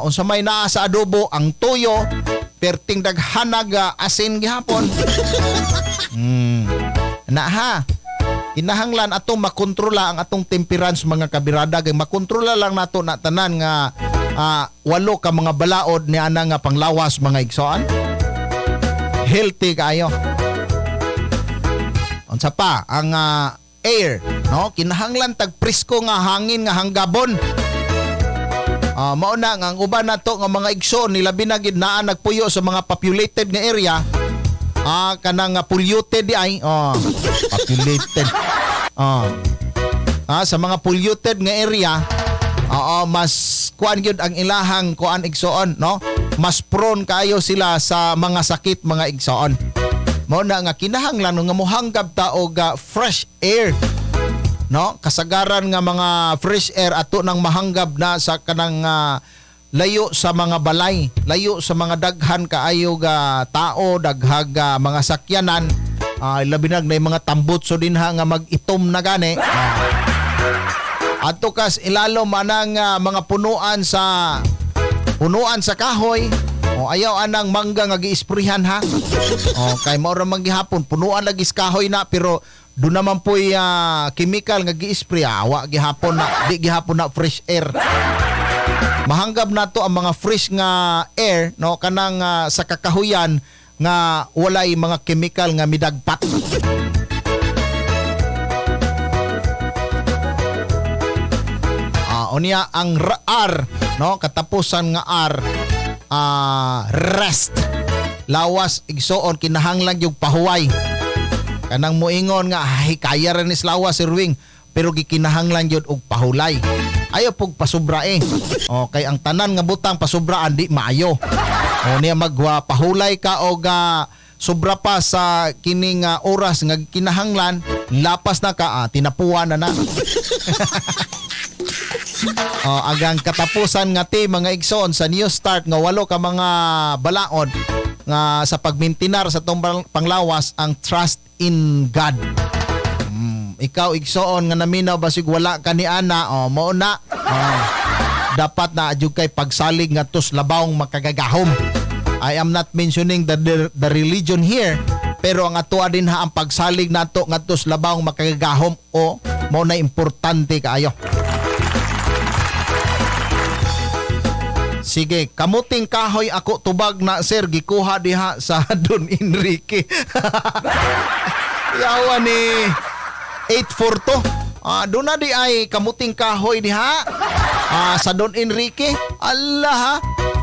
Unsa may naa sa adobo, ang tuyo, perting daghanag asin gihapon. Na ha. Kinahanglan atong makontrola ang atong temperance mga kabirada, kay makontrola lang nato na tanan nga 8 ka mga balaod ni ana nga panglawas mga igsoon. Healthy kayo. Unsa pa ang air, no? Kinahanglan tag presko nga hangin nga hanggabon. Mao na nga ang uban nato nga mga igsoon nilabi na gid naa nagpuyo sa mga populated nga area. Kanang polluted di ay. Populated. Sa mga polluted nga area, oo, mas kuan gyud ang ilahang kuan igsoon, no? Mas prone kaayo sila sa mga sakit mga igsoon. Mao na nga kinahanglan nga mohanggab ta og fresh air. no? Kasagaran nga mga fresh air ato nang mahanggab na sa kanang layo sa mga balay, layo sa mga daghan kaayo ga tao, daghag mga sakyanan, labi na mga tambutso dinha nga mag-itom na gani. Ato kas ilalom anang mga punuan sa kahoy. O ayaw anang mangga nga giisprihan ha. O kay mao ra man gihapon punuan lagi sa kahoy na, pero do naman po'y chemical nga gi-spray, awa gihapon na, di gihapon na fresh air. Mahanggab nato ang mga fresh nga air, no, kanang sa kakahuyan nga walay mga chemical nga midagpat. Unya ang R, no, katapusan nga R, rest. Lawas igsoon kinahanglan yung pahuway. Kanang moingon nga ay kaya ra ni lawas Sir Wing, pero gikinahanglan gyud og pahulay. Ayo pug pasubra eh. O kay ang tanan nga butang pasubraan di maayo. O niya magwa pahulay ka og sobra pa sa kining oras nga kinahanglan, lapas na ka, tinapuan na na. Agang katapusan nga ti mga igsoon sa new start nga 8 ka mga balaod nga sa pagmintinar sa tong panglawas ang trust in God. Ikaw igsoon nga naminaw basig wala ka ni ana, mao na. Dapat na adyo kay pagsalig nga tos labawng makagagahom. I am not mentioning the religion here, pero ang atoa din ha ang pagsalig nato ngadto sa labawng makagagahom o mao na importante kaayo. Sige, kamuting kahoy ako tubag na sir, gikuha diha sa Don Enrique. Yawa ni 842. Doon na di ay kamuting kahoy diha sa Don Enrique. Allah ha,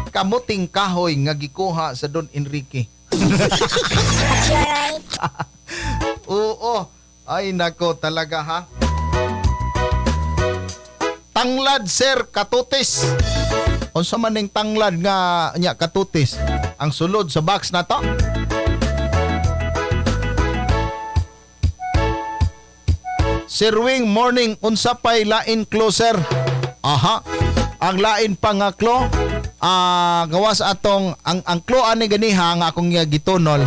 kamuting kahoy nga gikuha sa Don Enrique. Oo, ay nako talaga ha. Tanglad sir, katutis. Unsa man ning tanglad nga nya katutis? Ang sulod sa box na to. Sir Wing, morning. Unsa pay lain closer? Aha. Ang lain pa nga klo, gawas atong ang klo ani ganiha nga akong gitunol.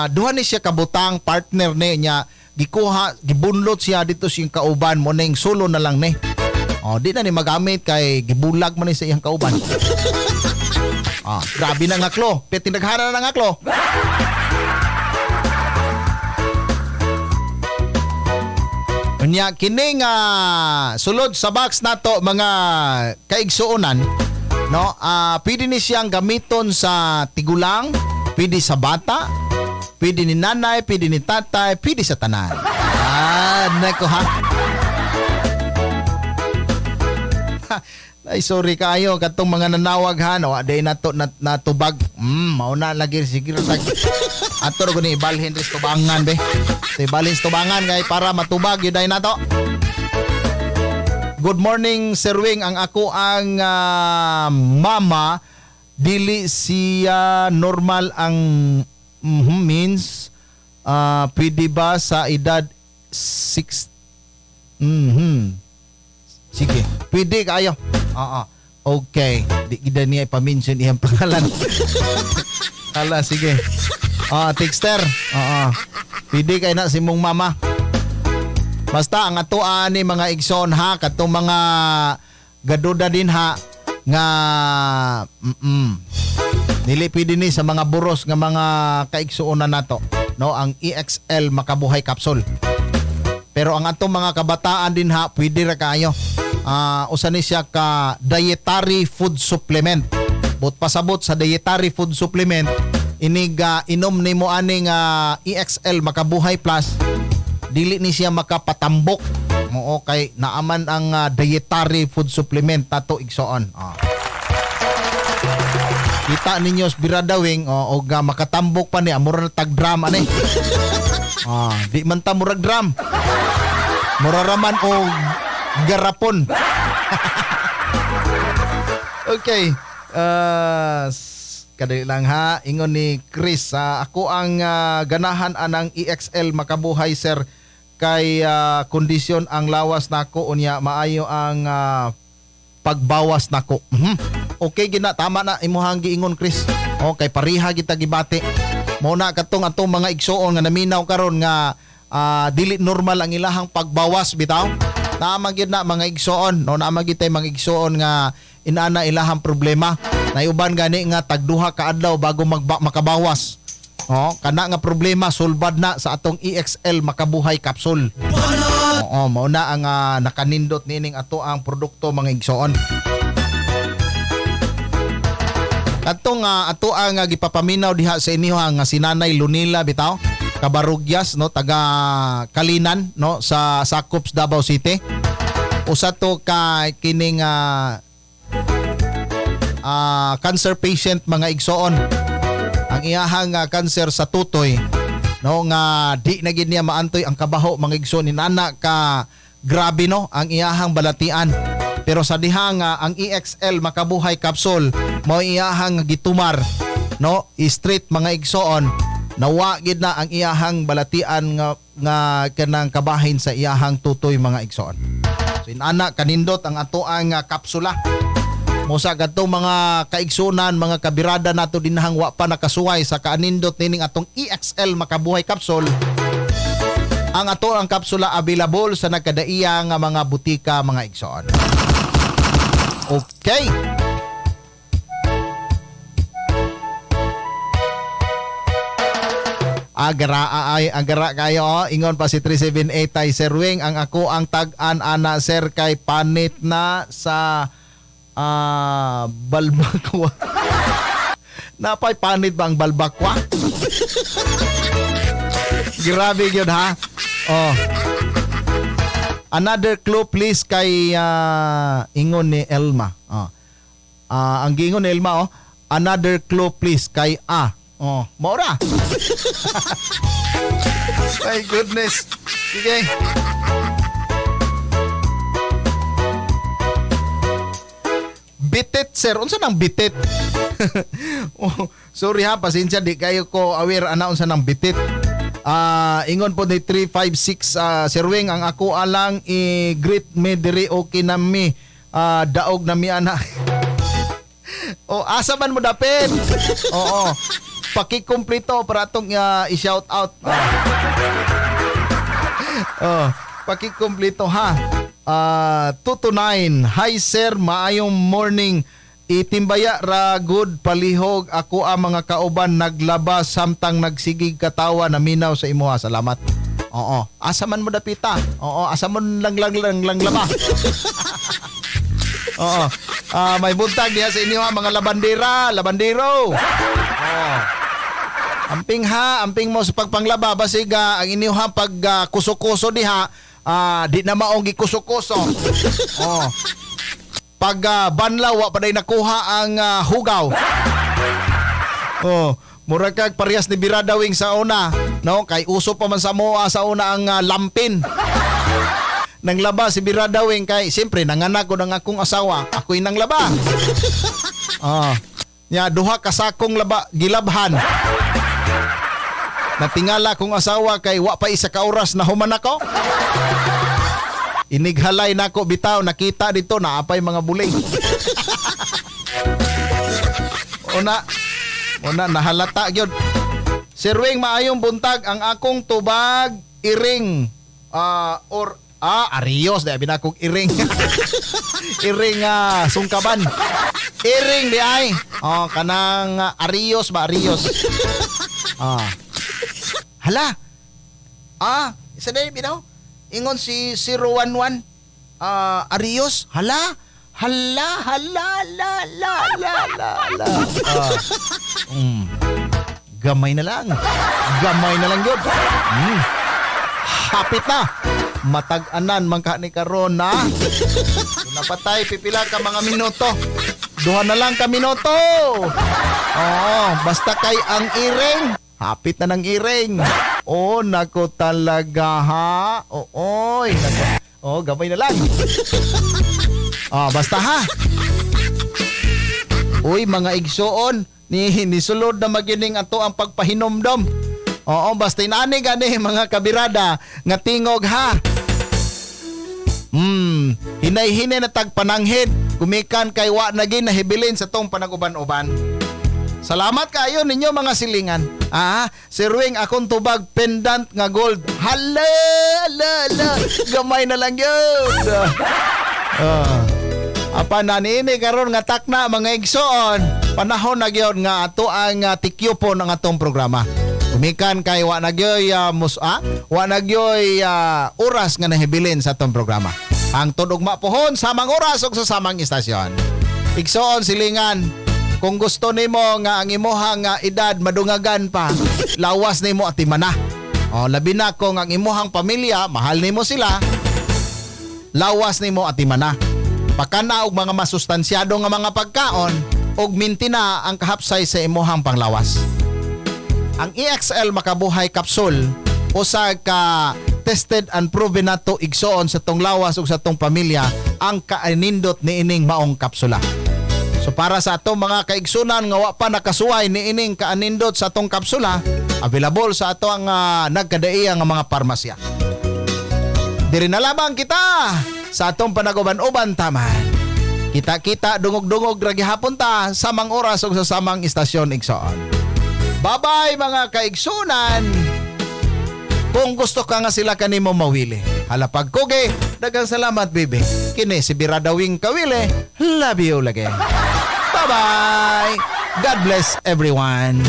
Duha ni siya kabutang partner ni nya, gikuha, gibunlot siya dito siyang kauban mo ning solo na lang ni. Oh, di na ni magamit kay gibulag man ni sa iyang kauban. Grabe na nga klo. Pero tinaghana na nga klo. Unya kining sulod sa box nato mga kaigsuonan, no? Pwede ni siyang gamiton sa tigulang, pwede sa bata, pwede ni nanay, pwede ni tatay, pwede sa tanan. Nako ha. Ay sorry kaayo katong mga nanawag ha, no, day nato natubag. Mauna lagi sige tag. Ato ra guni ibalhin ris tubangan be. Ibalhin tubangan kay para matubag yun day nato. Good morning Sir Wing, ang ako ang mama, dili siya normal ang means pwede ba sa edad 6? Sige, pwede kayo. Oo. Okay. Di gid niya ipa-mention iyang pangalan. Hala, sige. Texter. Oo. Pwede kay na si mong mama. Basta ang atoa ni mga igsoon ha, katong mga gaduda din ha nga dili pwede ni sa mga buros nga mga kaigsuonan nato, no, ang EXL Makabuhay Capsule. Pero ang atong mga kabataan din ha, pwede ra kaayo. Usa ni siya ka dietary food supplement. But pasabot sa dietary food supplement, inig inom nimo aning EXL Makabuhay Plus, dili ni siya makapatambok. Oo, kay naaman ang dietary food supplement tato igsoon. Kita ninyo sa Biradawing og makatambok pa ni amura na tag drum ani. Di man ta murag drum. Mura ra man og garapon. Okay. Kadali lang ha. Ingon ni Chris, ako ang ganahan anang EXL Makabuhay sir Kay kondisyon ang lawas nako unya maayo ang pagbawas nako. Okay gina, tama na imuhang giingon, Chris. Okay, pareha kita gibati. Mao na katong atong mga igsuon nga naminaw karon nga dili normal ang ilahang pagbawas bitaw. Naa gyud na mga igsuon, no, naa gyud tay mga igsuon nga inana ilahang problema. Nayuban gani nga tagduha ka adlaw bago makabawas. Oh, kana nga problema sulbad na sa atong EXL Makabuhay Capsule. Oo, mao na ang nakanindot niining ato ang produkto mga igsoon. Katong ato ang gipapaminaw diha sa inyo nga si Nanay Lunila bitaw Kabarugyas, no, taga Kalinan, no, sa Sakups, Davao City. Usa to ka kining cancer patient mga igsoon. Ang iyahang cancer sa tutoy, no, nga di na gid niya maantoy ang kabaho mga igsoon, inana ka grabe, no, ang iyahang balatian. Pero sa diha nga ang EXL Makabuhay Capsule mao iyahang gitumar, no, street mga igsoon, nawa gid na ang iyahang balatian nga kanang kabahin sa iyahang tutoy mga igsoon. So inana kanindot ang atoang kapsula. Mosa kadtong mga kaigsunan, mga kabirada nato dinahang wa pa nakasuway sa kaanindot nining atong EXL Makabuhay Capsule. Ang ato ang kapsula available sa nagkadaiya nga mga butika mga igsoon. Okay. Agara ay agara kayo, oh. Ingon pa si 378 tay Sir Wing, ang ako ang tag-an ana sir kay panit na sa balbakwa. Napay panit ba ang balbakwa? Grabe gyud ha. Oh. Another clue please kay ingon ni Elma. Oh. Ang giingon ni Elma, oh, another clue please kay A. Oh, maura. My goodness. Sige. Bitit sir, unsa nang bitit? Oh, sorry ha, pasensya di kayo ko aware ana unsa nang bitit. Ingon po ni 356, Sir Wing, ang ako alang i-greet me diri, okay na mi. Daog na mi ana. Oh, asa man mo dapit? Oo. Pakikumplito para atong i-shout out. Oh, pakikumplito ha. 229. Hi sir, maayong morning. Itimbaya ra good palihog ako ang mga kauban naglaba samtang nagsigig katawa naminaw sa imuha. Salamat. Oo. Asa man mo dapita? Oo, asa man lang lang lang lang laba. Oo. May buntag diha sa inyo ha, mga labandera, labandero. Oo. Amping ha, amping mo sa pagpanglaba basig ang inyo ha pag kuso-kuso diha, di na maong gikuso-kuso. Oo. Pag banlaw wa pa day nakuha ang hugaw. Oh, mura kag parehas ni Biradawing sa una, no? Kay uso pa man sa moa sa una ang lampin. Nang laba si Biradawing kay siyempre nanganak ko ng akong asawa, ako'y nanglaba. Oh. Nya duha ka sakong laba gilabhan. Natingala kong asawa kay wa pa isa ka oras na human ako. Inighalay nako bitaw, nakita dito naapay mga buling. Una nahalata gyud. Sir Wing, maayong buntag, ang akong tubag iring or arios di binakog iring. Iring sungkaban. Iring di ay. Oh, kanang arios ba arios. Hala. Isa dai bitaw. Ingon si 011 arios. Hala. Hala, hala, la, la, la, la, la. Gamay na lang. Gamay na lang yun. Hapit na. Matag-anan man ka ni karon na. Napatay pipila ka mga minuto. Duha na lang ka minuto. Oo, basta kay ang iring. Hapit na ng iring. Oh, nako talaga ha. Ooy, nako. Oh, gamay na lang. Basta ha. Uy, mga igsoon, ni nisulod na magining ato ang pagpahinomdom. Oo, basta inani gani mga kabirada nga tingog ha. Hinay-hinay na tagpananghid gumikan kay wa na gid nahibilin sa tong panaguban-uban. Salamat kayo ninyo mga silingan. Ah, Sir Wing, akong tubag pendant nga gold. Hala, hala, hala. Gamay na lang yun. Ah. Apa na niini karon nga takna mga igsoon. Panahon na gyud nga ato ang tikyupon ang atong programa. Gumikan kay wa na gyoy wa na gyoy oras nga nahibilin sa atong programa. Ang ugma pohon samang oras ug sa samang istasyon. Igsoon silingan, kung gusto nimo nga ang imuhang edad madungagan pa, lawas nimo atimana. O labi na kung ang imuhang pamilya mahal nimo sila, lawas nimo atimana. Pakana og mga masustansyado nga mga pagkaon ug mintina ang kahapsay sa imuhang panglawas. Ang EXL Makabuhay Capsule usa ka tested and proven nato igsoon sa tong lawas ug sa tong pamilya ang kaanindot niining maong kapsula. So para sa atong mga kaigsunan nga wa pa nakasuway niining kaanindot sa atong kapsula, available sa ato ang nagkadaiya nga mga parmasya. Diri na lamang kita sa atong panaguban-uban taman. Kita-kita dungog-dungog ra gihapon ta samang oras ug sa samang istasyon igsoon. Bye-bye mga kaigsunan. Kung gusto ka nga sila kanimo mawili. Halapag kugi, daghang salamat bibi. Kini si Biradawing Kawili. Love you lagi. Bye-bye. God bless everyone.